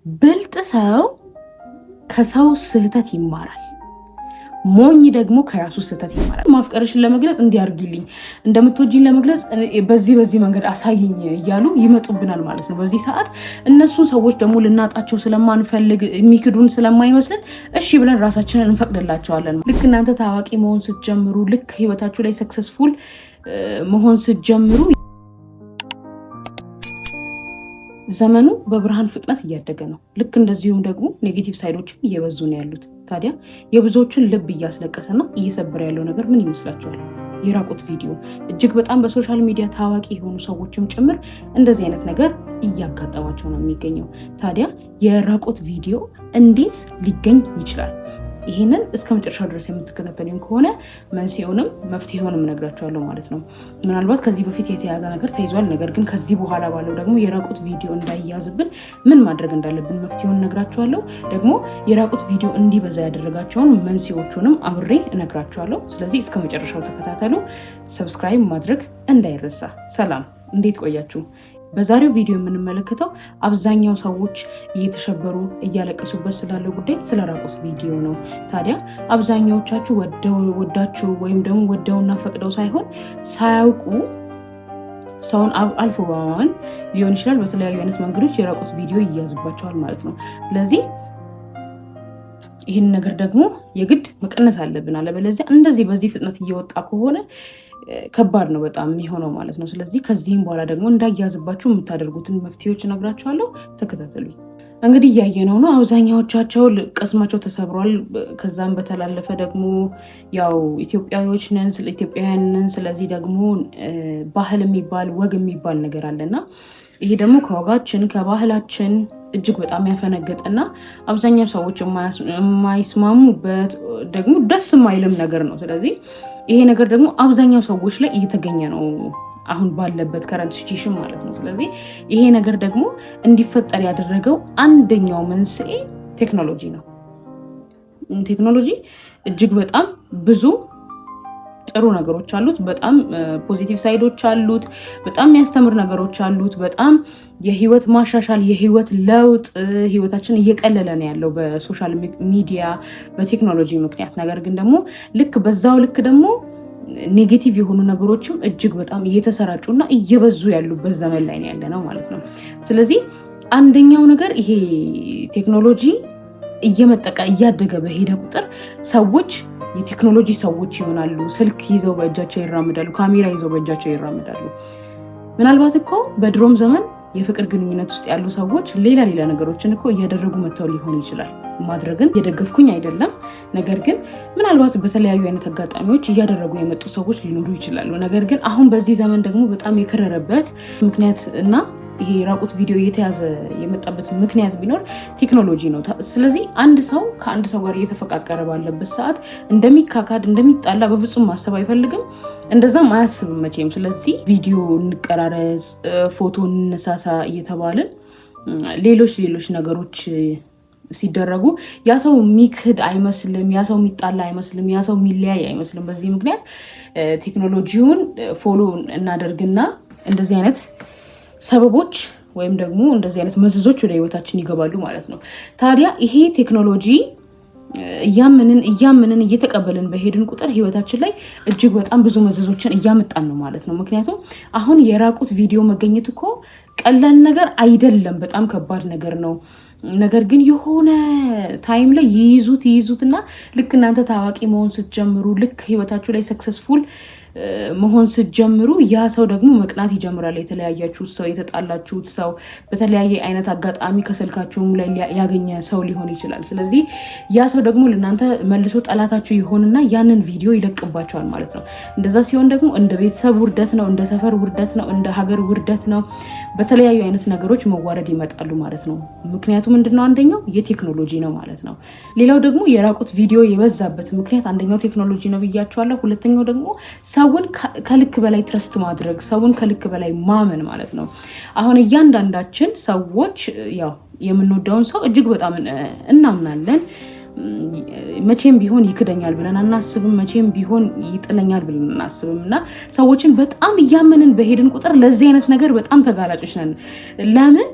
ብልጥ ሰው ከሰው ስህተት ይማራል። ሞኝ ደግሞ ከራሱ ስህተት ይማራል። ማፍቀርሽን ለመግለጽ እንዲያርግልኝ እንደምትወጂኝ ለመግለጽ በዚህ በዚህ መንገድ አሳይኝ እያሉ ይመጡብናል ማለት ነው። በዚህ ሰዓት እነሱን ሰዎች ደግሞ ልናጣቸው ስለማንፈልግ፣ የሚክዱን ስለማይመስልን እሺ ብለን ራሳችንን እንፈቅድላቸዋለን። ልክ እናንተ ታዋቂ መሆን ስትጀምሩ፣ ልክ ህይወታችሁ ላይ successful መሆን ስትጀምሩ፣ ዘመኑ በብርሃን ፍጥነት እያደገ ነው። ልክ እንደዚሁም ደግሞ negative side ኦችም እየበዙ ነው ያሉት። ታዲያ የብዙዎችን ልብ እያስለቀሰና እየሰበረ ያለው ነገር ምን ይመስላችኋል? የራቁት ቪዲዮ። እጅግ በጣም በ social media ታዋቂ የሆኑ ሰዎችም ጭምር እንደዚህ አይነት ነገር እያጋጠማቸው ነው የሚገኘው። ታዲያ የራቁት ቪዲዮ እንዴት ሊገኝ ይችላል? ይህንን እስከ መጨረሻው ድረስ የምትከታተሉኝ ከሆነ መንስኤውንም መፍትሄውንም እነግራችኋለሁ ማለት ነው። ምናልባት ከዚህ በፊት የተያዘ ነገር ተይዟል። ነገር ግን ከዚህ በኋላ ባለው ደግሞ የራቁት ቪዲዮ እንዳይያዝብን ምን ማድረግ እንዳለብን መፍትሄውን እነግራችኋለሁ። ደግሞ የራቁት ቪዲዮ እንዲበዛ ያደረጋቸውን መንስኤዎቹንም አብሬ እነግራችኋለሁ። ስለዚህ እስከ መጨረሻው ተከታተሉ። Subscribe ማድረግ እንዳይረሳ። ሰላም፣ እንዴት ቆያችሁ? በዛሬው ቪዲዮ የምንመለከተው አብዛኛው ሰዎች እየተሸበሩ እያለቀሱበት ስላለው ጉዳይ፣ ስለ ራቁት ቪዲዮ ነው። ታዲያ አብዛኛዎቻችሁ ወዳችሁ ወይም ደግሞ ወደውና ፈቅደው ሳይሆን ሳያውቁ ሰውን አልፎ በማመን ሊሆን ይችላል፣ በተለያዩ አይነት መንገዶች የራቁት ቪዲዮ ይያዝባቸዋል ማለት ነው። ስለዚህ ይህን ነገር ደግሞ የግድ መቀነስ አለብን። አለበለዚያ እንደዚህ በዚህ ፍጥነት እየወጣ ከሆነ ከባድ ነው በጣም የሚሆነው ማለት ነው። ስለዚህ ከዚህም በኋላ ደግሞ እንዳያዝባችሁ የምታደርጉትን መፍትሄዎች እነግራችኋለሁ። ተከታተሉኝ። እንግዲህ እያየነው ነው። አብዛኛዎቻቸው ቅስማቸው ተሰብሯል። ከዛም በተላለፈ ደግሞ ያው ኢትዮጵያዊዎች ነን፣ ስለ ኢትዮጵያውያን ነን። ስለዚህ ደግሞ ባህል የሚባል፣ ወግ የሚባል ነገር አለና ይሄ ደግሞ ከወጋችን ከባህላችን እጅግ በጣም ያፈነገጠና አብዛኛው ሰዎች የማይስማሙበት፣ ደግሞ ደስ የማይልም ነገር ነው። ስለዚህ ይሄ ነገር ደግሞ አብዛኛው ሰዎች ላይ እየተገኘ ነው አሁን ባለበት current situation ማለት ነው። ስለዚህ ይሄ ነገር ደግሞ እንዲፈጠር ያደረገው አንደኛው መንስኤ ቴክኖሎጂ ነው። ቴክኖሎጂ እጅግ በጣም ብዙ ጥሩ ነገሮች አሉት። በጣም positive side ኦች አሉት። በጣም የሚያስተምር ነገሮች አሉት። በጣም የህይወት ማሻሻል፣ የህይወት ለውጥ፣ ህይወታችን እየቀለለ ነው ያለው በ social media፣ በቴክኖሎጂ ምክንያት። ነገር ግን ደግሞ ልክ በዛው ልክ ደግሞ negative የሆኑ ነገሮችም እጅግ በጣም እየተሰራጩና እየበዙ ያሉበት ዘመን ላይ ነው ያለነው ማለት ነው። ስለዚህ አንደኛው ነገር ይሄ ቴክኖሎጂ እየመጠቀ እያደገ በሄደ ቁጥር ሰዎች የቴክኖሎጂ ሰዎች ይሆናሉ። ስልክ ይዘው በእጃቸው ይራመዳሉ። ካሜራ ይዘው በእጃቸው ይራመዳሉ። ምናልባት እኮ በድሮም ዘመን የፍቅር ግንኙነት ውስጥ ያሉ ሰዎች ሌላ ሌላ ነገሮችን እኮ እያደረጉ መጥተው ሊሆን ይችላል። ማድረግን እየደገፍኩኝ አይደለም። ነገር ግን ምናልባት በተለያዩ አይነት አጋጣሚዎች እያደረጉ የመጡ ሰዎች ሊኖሩ ይችላሉ። ነገር ግን አሁን በዚህ ዘመን ደግሞ በጣም የከረረበት ምክንያት እና ይሄ የራቁት ቪዲዮ እየተያዘ የመጣበት ምክንያት ቢኖር ቴክኖሎጂ ነው። ስለዚህ አንድ ሰው ከአንድ ሰው ጋር እየተፈቃቀረ ባለበት ሰዓት እንደሚካካድ፣ እንደሚጣላ በፍጹም ማሰብ አይፈልግም። እንደዛም አያስብም መቼም። ስለዚህ ቪዲዮ እንቀራረጽ፣ ፎቶ እንነሳሳ እየተባልን ሌሎች ሌሎች ነገሮች ሲደረጉ ያ ሰው የሚክድ አይመስልም፣ ያ ሰው የሚጣላ አይመስልም፣ ያ ሰው የሚለያይ አይመስልም። በዚህ ምክንያት ቴክኖሎጂውን follow እናደርግና እንደዚህ አይነት ሰበቦች ወይም ደግሞ እንደዚህ አይነት መዘዞች ወደ ህይወታችን ይገባሉ ማለት ነው። ታዲያ ይሄ ቴክኖሎጂ እያመንን እያመንን እየተቀበልን በሄድን ቁጥር ህይወታችን ላይ እጅግ በጣም ብዙ መዘዞችን እያመጣን ነው ማለት ነው። ምክንያቱም አሁን የራቁት ቪዲዮ መገኘት እኮ ቀላል ነገር አይደለም፣ በጣም ከባድ ነገር ነው። ነገር ግን የሆነ time ላይ ይይዙት ይይዙትና ልክ እናንተ ታዋቂ መሆን ስትጀምሩ፣ ልክ ህይወታችሁ ላይ successful መሆን ስትጀምሩ ያ ሰው ደግሞ መቅናት ይጀምራል። የተለያያችሁት ሰው፣ የተጣላችሁት ሰው በተለያየ አይነት አጋጣሚ ከስልካችሁም ላይ ያገኘ ሰው ሊሆን ይችላል። ስለዚህ ያ ሰው ደግሞ ለእናንተ መልሶ ጠላታችሁ ይሆንና ያንን ቪዲዮ ይለቅባችኋል ማለት ነው። እንደዛ ሲሆን ደግሞ እንደ ቤተሰብ ውርደት ነው፣ እንደ ሰፈር ውርደት ነው፣ እንደ ሀገር ውርደት ነው። በተለያዩ አይነት ነገሮች መዋረድ ይመጣሉ ማለት ነው። ምክንያቱ ምንድነው? አንደኛው የቴክኖሎጂ ነው ማለት ነው። ሌላው ደግሞ የራቁት ቪዲዮ የበዛበት ምክንያት አንደኛው ቴክኖሎጂ ነው ብያችኋለሁ። ሁለተኛው ደግሞ ሰውን ከልክ በላይ trust ማድረግ፣ ሰውን ከልክ በላይ ማመን ማለት ነው። አሁን እያንዳንዳችን ሰዎች ያው የምንወደውን ሰው እጅግ በጣም እናምናለን። መቼም ቢሆን ይክደኛል ብለን አናስብም። መቼም ቢሆን ይጥለኛል ብለን አናስብም። እና ሰዎችን በጣም እያመንን በሄድን ቁጥር ለዚህ አይነት ነገር በጣም ተጋላጮች ነን። ለምን?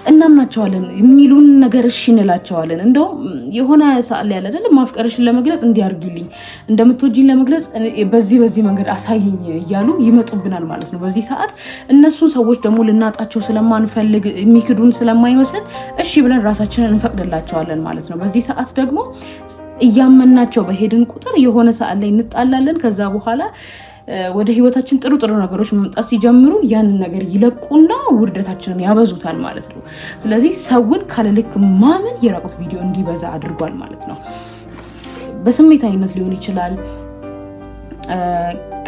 እናምናቸዋለን፣ የሚሉን ነገር እሺ እንላቸዋለን። እንደውም የሆነ ሰዓት ላይ ያለ አይደለም ማፍቀርሽን ለመግለጽ እንዲያርግልኝ እንደምትወጂኝ ለመግለጽ በዚህ በዚህ መንገድ አሳይኝ እያሉ ይመጡብናል ማለት ነው። በዚህ ሰዓት እነሱን ሰዎች ደግሞ ልናጣቸው ስለማንፈልግ፣ የሚክዱን ስለማይመስለን እሺ ብለን ራሳችንን እንፈቅድላቸዋለን ማለት ነው። በዚህ ሰዓት ደግሞ እያመናቸው በሄድን ቁጥር የሆነ ሰዓት ላይ እንጣላለን። ከዛ በኋላ ወደ ህይወታችን ጥሩ ጥሩ ነገሮች መምጣት ሲጀምሩ ያንን ነገር ይለቁና ውርደታችንን ያበዙታል ማለት ነው። ስለዚህ ሰውን ካለልክ ማመን የራቁት ቪዲዮ እንዲበዛ አድርጓል ማለት ነው። በስሜታዊነት ሊሆን ይችላል፣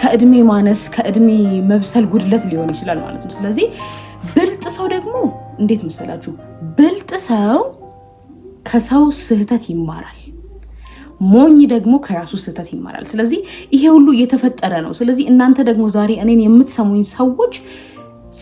ከእድሜ ማነስ፣ ከእድሜ መብሰል ጉድለት ሊሆን ይችላል ማለት ነው። ስለዚህ ብልጥ ሰው ደግሞ እንዴት መሰላችሁ? ብልጥ ሰው ከሰው ስህተት ይማራል። ሞኝ ደግሞ ከራሱ ስህተት ይማራል። ስለዚህ ይሄ ሁሉ እየተፈጠረ ነው። ስለዚህ እናንተ ደግሞ ዛሬ እኔን የምትሰሙኝ ሰዎች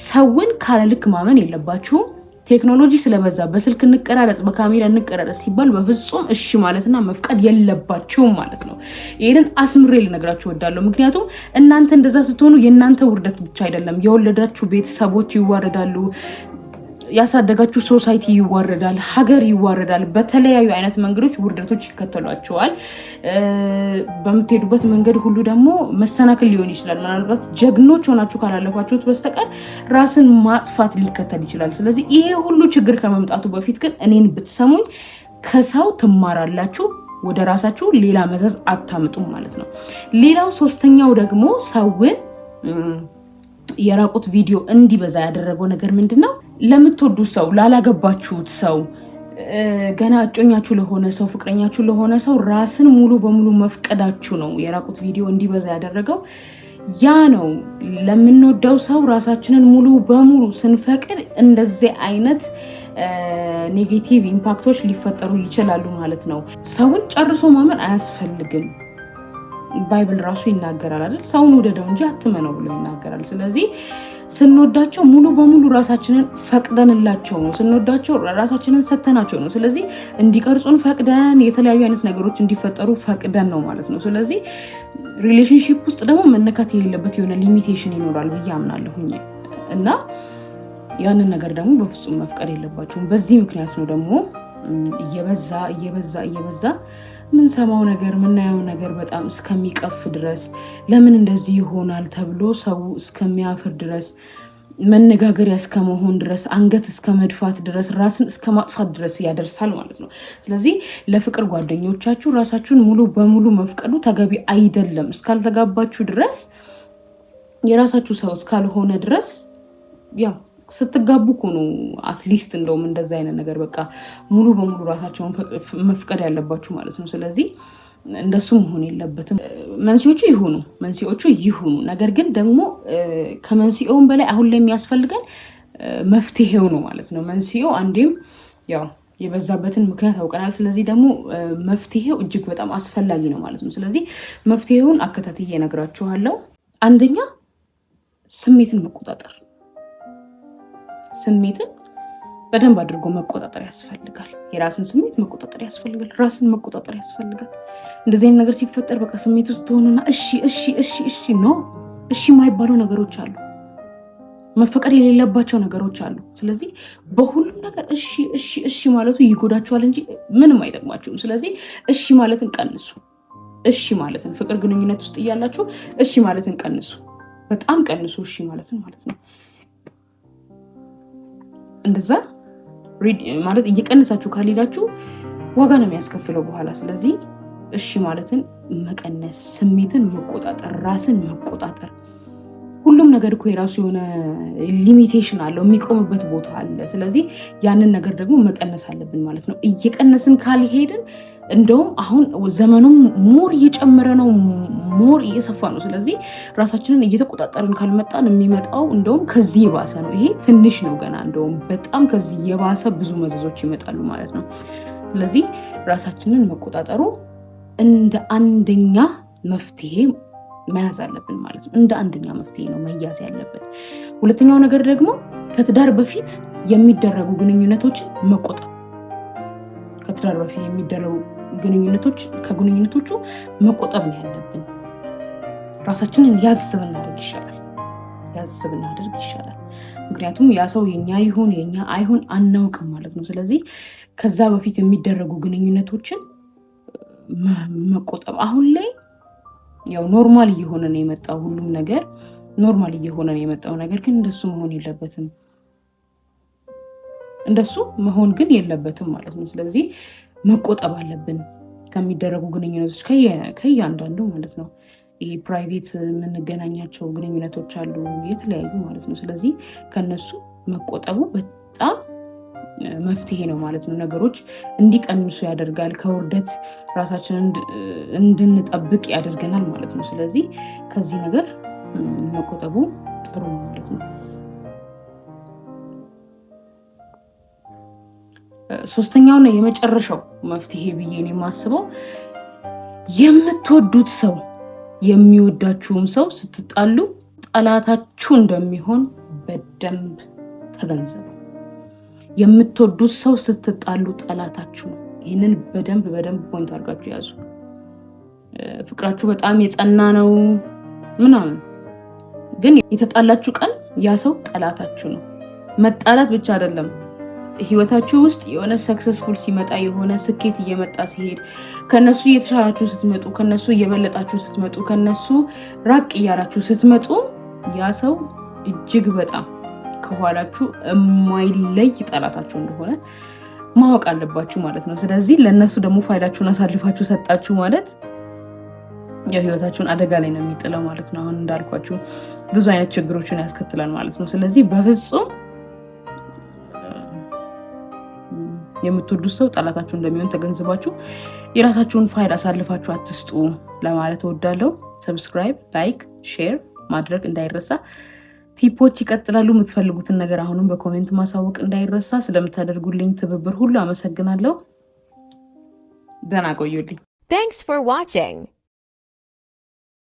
ሰውን ካለልክ ማመን የለባችሁም። ቴክኖሎጂ ስለበዛ በስልክ እንቀራረጽ፣ በካሜራ እንቀራረጽ ሲባል በፍጹም እሺ ማለትና መፍቀድ የለባችሁም ማለት ነው። ይህንን አስምሬ ልነግራችሁ እወዳለሁ። ምክንያቱም እናንተ እንደዛ ስትሆኑ የእናንተ ውርደት ብቻ አይደለም፣ የወለዳችሁ ቤተሰቦች ይዋረዳሉ፣ ያሳደጋችሁ society ይዋረዳል፣ ሀገር ይዋረዳል። በተለያዩ አይነት መንገዶች ውርደቶች ይከተሏቸዋል። በምትሄዱበት መንገድ ሁሉ ደግሞ መሰናክል ሊሆን ይችላል። ምናልባት ጀግኖች ሆናችሁ ካላለፋችሁት በስተቀር ራስን ማጥፋት ሊከተል ይችላል። ስለዚህ ይሄ ሁሉ ችግር ከመምጣቱ በፊት ግን እኔን ብትሰሙኝ ከሰው ትማራላችሁ፣ ወደ ራሳችሁ ሌላ መዘዝ አታምጡም ማለት ነው። ሌላው ሶስተኛው ደግሞ ሰውን የራቁት ቪዲዮ እንዲበዛ ያደረገው ነገር ምንድን ነው? ለምትወዱት ሰው፣ ላላገባችሁት ሰው፣ ገና እጮኛችሁ ለሆነ ሰው፣ ፍቅረኛችሁ ለሆነ ሰው ራስን ሙሉ በሙሉ መፍቀዳችሁ ነው የራቁት ቪዲዮ እንዲበዛ ያደረገው። ያ ነው። ለምንወደው ሰው ራሳችንን ሙሉ በሙሉ ስንፈቅድ እንደዚህ አይነት negative impact ኦች ሊፈጠሩ ይችላሉ ማለት ነው። ሰውን ጨርሶ ማመን አያስፈልግም። Bible ራሱ ይናገራል አይደል? ሰውን ውደደው እንጂ አትመነው ብሎ ይናገራል። ስለዚህ ስንወዳቸው ሙሉ በሙሉ ራሳችንን ፈቅደንላቸው ነው። ስንወዳቸው ራሳችንን ሰተናቸው ነው። ስለዚህ እንዲቀርጹን ፈቅደን፣ የተለያዩ አይነት ነገሮች እንዲፈጠሩ ፈቅደን ነው ማለት ነው። ስለዚህ relationship ውስጥ ደግሞ መነካት የሌለበት የሆነ limitation ይኖራል ብዬ አምናለሁኝ እና ያንን ነገር ደግሞ በፍጹም መፍቀድ የለባቸውም። በዚህ ምክንያት ነው ደግሞ እየበዛ እየበዛ እየበዛ ምንሰማው ነገር፣ ምናየው ነገር በጣም እስከሚቀፍ ድረስ፣ ለምን እንደዚህ ይሆናል ተብሎ ሰው እስከሚያፍር ድረስ፣ መነጋገሪያ እስከመሆን ድረስ፣ አንገት እስከ መድፋት ድረስ፣ ራስን እስከ ማጥፋት ድረስ ያደርሳል ማለት ነው። ስለዚህ ለፍቅር ጓደኞቻችሁ ራሳችሁን ሙሉ በሙሉ መፍቀዱ ተገቢ አይደለም። እስካልተጋባችሁ ድረስ፣ የራሳችሁ ሰው እስካልሆነ ድረስ። ያው ስትጋቡ እኮ ነው at least እንደውም እንደዛ አይነት ነገር በቃ ሙሉ በሙሉ ራሳቸውን መፍቀድ ያለባችሁ ማለት ነው። ስለዚህ እንደሱ መሆን የለበትም። መንስኤዎቹ ይሁኑ፣ ነገር ግን ደግሞ ከመንስኤውም በላይ አሁን ላይ የሚያስፈልገን መፍትሄው ነው ማለት ነው። መንስኤው አንዴም ያው የበዛበትን ምክንያት አውቀናል። ስለዚህ ደግሞ መፍትሄው እጅግ በጣም አስፈላጊ ነው ማለት ነው። ስለዚህ መፍትሄውን አከታትዬ እነግራችኋለሁ። አንደኛ ስሜትን መቆጣጠር፣ ስሜትን በደንብ አድርጎ መቆጣጠር ያስፈልጋል። የራስን ስሜት መቆጣጠር ያስፈልጋል። ራስን መቆጣጠር ያስፈልጋል። እንደዚህ አይነት ነገር ሲፈጠር በቃ ስሜት ውስጥ ትሆኑና እሺ እሺ እሺ እሺ፣ no፣ እሺ የማይባሉ ነገሮች አሉ። መፈቀድ የሌለባቸው ነገሮች አሉ። ስለዚህ በሁሉም ነገር እሺ እሺ እሺ ማለቱ ይጎዳችኋል እንጂ ምንም አይጠቅማችሁም። ስለዚህ እሺ ማለትን ቀንሱ። እሺ ማለትን፣ ፍቅር ግንኙነት ውስጥ እያላችሁ እሺ ማለትን ቀንሱ። በጣም ቀንሱ። እሺ ማለትን ማለት ነው። እንደዛ ማለት እየቀነሳችሁ ካልሄዳችሁ ዋጋ ነው የሚያስከፍለው በኋላ። ስለዚህ እሺ ማለትን መቀነስ፣ ስሜትን መቆጣጠር፣ ራስን መቆጣጠር። ሁሉም ነገር እኮ የራሱ የሆነ limitation አለው፣ የሚቆምበት ቦታ አለ። ስለዚህ ያንን ነገር ደግሞ መቀነስ አለብን ማለት ነው። እየቀነስን ካልሄድን እንደውም አሁን ዘመኑም more እየጨመረ ነው፣ more እየሰፋ ነው። ስለዚህ ራሳችንን እየተቆጣጠርን ካልመጣን የሚመጣው እንደውም ከዚህ የባሰ ነው። ይሄ ትንሽ ነው ገና፣ እንደውም በጣም ከዚህ የባሰ ብዙ መዘዞች ይመጣሉ ማለት ነው። ስለዚህ ራሳችንን መቆጣጠሩ እንደ አንደኛ መፍትሄ መያዝ አለብን ማለት ነው። እንደ አንደኛ መፍትሄ ነው መያዝ ያለበት። ሁለተኛው ነገር ደግሞ ከትዳር በፊት የሚደረጉ ግንኙነቶችን መቆጠብ። ከትዳር በፊት የሚደረጉ ግንኙነቶች፣ ከግንኙነቶቹ መቆጠብ ነው ያለብን። ራሳችንን ያዝ ብናደርግ ይሻላል። ያዝ ብናደርግ ይሻላል። ምክንያቱም ያ ሰው የኛ ይሁን የኛ አይሁን አናውቅም ማለት ነው። ስለዚህ ከዛ በፊት የሚደረጉ ግንኙነቶችን መቆጠብ አሁን ላይ ያው normal እየሆነ ነው የመጣው፣ ሁሉም ነገር normal እየሆነ ነው የመጣው። ነገር ግን እንደሱ መሆን የለበትም፣ እንደሱ መሆን ግን የለበትም ማለት ነው። ስለዚህ መቆጠብ አለብን ከሚደረጉ ግንኙነቶች ከእያንዳንዱ ማለት ነው። ይሄ private የምንገናኛቸው ግንኙነቶች አሉ የተለያዩ ማለት ነው። ስለዚህ ከነሱ መቆጠቡ በጣም መፍትሄ ነው ማለት ነው። ነገሮች እንዲቀንሱ ያደርጋል። ከውርደት ራሳችንን እንድንጠብቅ ያደርገናል ማለት ነው። ስለዚህ ከዚህ ነገር መቆጠቡ ጥሩ ነው ማለት ነው። ሶስተኛውና የመጨረሻው መፍትሄ ብዬ ነው የማስበው፣ የምትወዱት ሰው የሚወዳችሁም ሰው ስትጣሉ ጠላታችሁ እንደሚሆን በደንብ ተገንዘቡ። የምትወዱት ሰው ስትጣሉ ጠላታችሁ ነው። ይህንን በደንብ በደንብ point አድርጋችሁ ያዙ። ፍቅራችሁ በጣም የጸና ነው ምናምን፣ ግን የተጣላችሁ ቀን ያ ሰው ጠላታችሁ ነው። መጣላት ብቻ አይደለም፣ ህይወታችሁ ውስጥ የሆነ successful ሲመጣ፣ የሆነ ስኬት እየመጣ ሲሄድ፣ ከነሱ እየተሻላችሁ ስትመጡ፣ ከነሱ እየበለጣችሁ ስትመጡ፣ ከነሱ ራቅ እያላችሁ ስትመጡ ያ ሰው እጅግ በጣም ከኋላችሁ የማይለይ ጠላታችሁ እንደሆነ ማወቅ አለባችሁ ማለት ነው። ስለዚህ ለእነሱ ደግሞ ፋይላችሁን አሳልፋችሁ ሰጣችሁ ማለት ያው ህይወታችሁን አደጋ ላይ ነው የሚጥለው ማለት ነው። አሁን እንዳልኳችሁ ብዙ አይነት ችግሮችን ያስከትላል ማለት ነው። ስለዚህ በፍጹም የምትወዱት ሰው ጠላታችሁ እንደሚሆን ተገንዝባችሁ የራሳችሁን ፋይል አሳልፋችሁ አትስጡ ለማለት እወዳለሁ። Subscribe፣ like፣ share ማድረግ እንዳይረሳ። Tip ኦች ይቀጥላሉ። የምትፈልጉትን ነገር አሁንም በ comment ማሳወቅ እንዳይረሳ። ስለምታደርጉልኝ ትብብር ሁሉ አመሰግናለሁ። ደህና ቆዩልኝ። Thanks for watching.